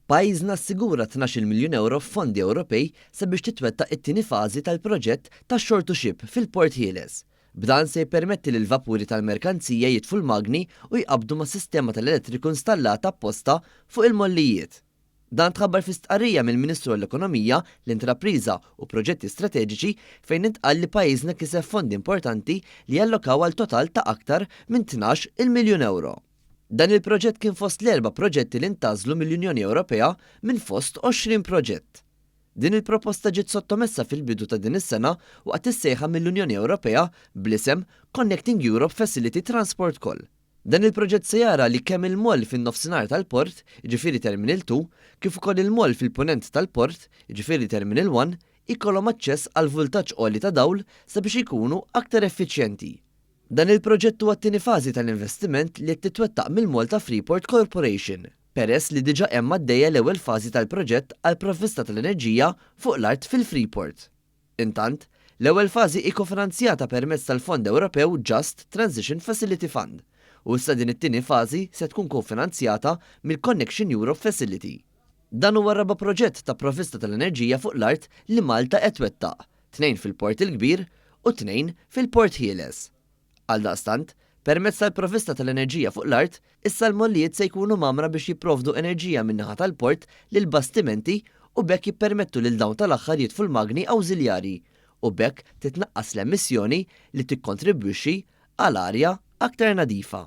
Pajjiżna assigura 12-il miljun ewro f'fondi Ewropej sabiex titwettaq it-tieni fażi tal-proġett ta' shore to ship fil-Port Ħieles. B'dan se jippermetti lill-vapuri tal-merkanzija jitfu l-magni u jqabbdu mas-sistema tal-elettriku installata apposta fuq il-mollijiet. Dan tħabbar fi stqarrija mill-Ministru għall-Ekonomija, l-Intrapriża u Proġetti Strateġiċi fejn intqal li pajjiżna kiseb fondi importanti li jallokaw għal total ta' aktar minn 12-il miljun ewro. Dan il-proġett kien fost l-erba' proġetti li ntgħażlu mill-Unjoni Ewropea minn fost 20 proġett. Din il-proposta ġiet sottomessa fil-bidu ta' din is-sena waqt is-sejħa mill-Unjoni Ewropea bl-isem Connecting Europe Facility Transport Call. Dan il-proġett se jara li kemm il-moll fin-nofsinhar tal-port, jiġifieri Terminal 2, kif ukoll il-moll fil-punent tal-port, jiġifieri Terminal 1, ikollhom aċċess għal vultaġġ għoli ta' dawl sabiex ikunu aktar effiċjenti. Dan il-proġett huwa t-tieni fażi tal-investiment li qed titwettaq mill-Malta Freeport Corporation, peress li diġà hemm għaddejja l-ewwel fażi tal-proġett għall-provvista tal-enerġija fuq l-art fil-Freeport. Intant, l-ewwel fażi hi kofinanzjata permezz tal-fond Ewropew Just Transition Facility Fund u issa din it-tieni fażi se tkun kofinanzjata mill-Connection Europe Facility. Dan huwa r-raba' proġett ta' provvista tal-enerġija fuq l-art li Malta qed twettaq, tnejn fil-Port il-Kbir u tnejn fil-Port Ħieles. Għaldaqstant, permezz tal-provvista tal-enerġija fuq l-art, issa l-mollijiet se jkunu mgħammra biex jipprovdu enerġija min-naħa tal-port lill-bastimenti u b'hekk jippermettu lil dawn tal-aħħar jitfu l-magni awżiljarji u b'hekk titnaqqas l-emissjoni li tikkontribwixxi għal arja aktar nadifa.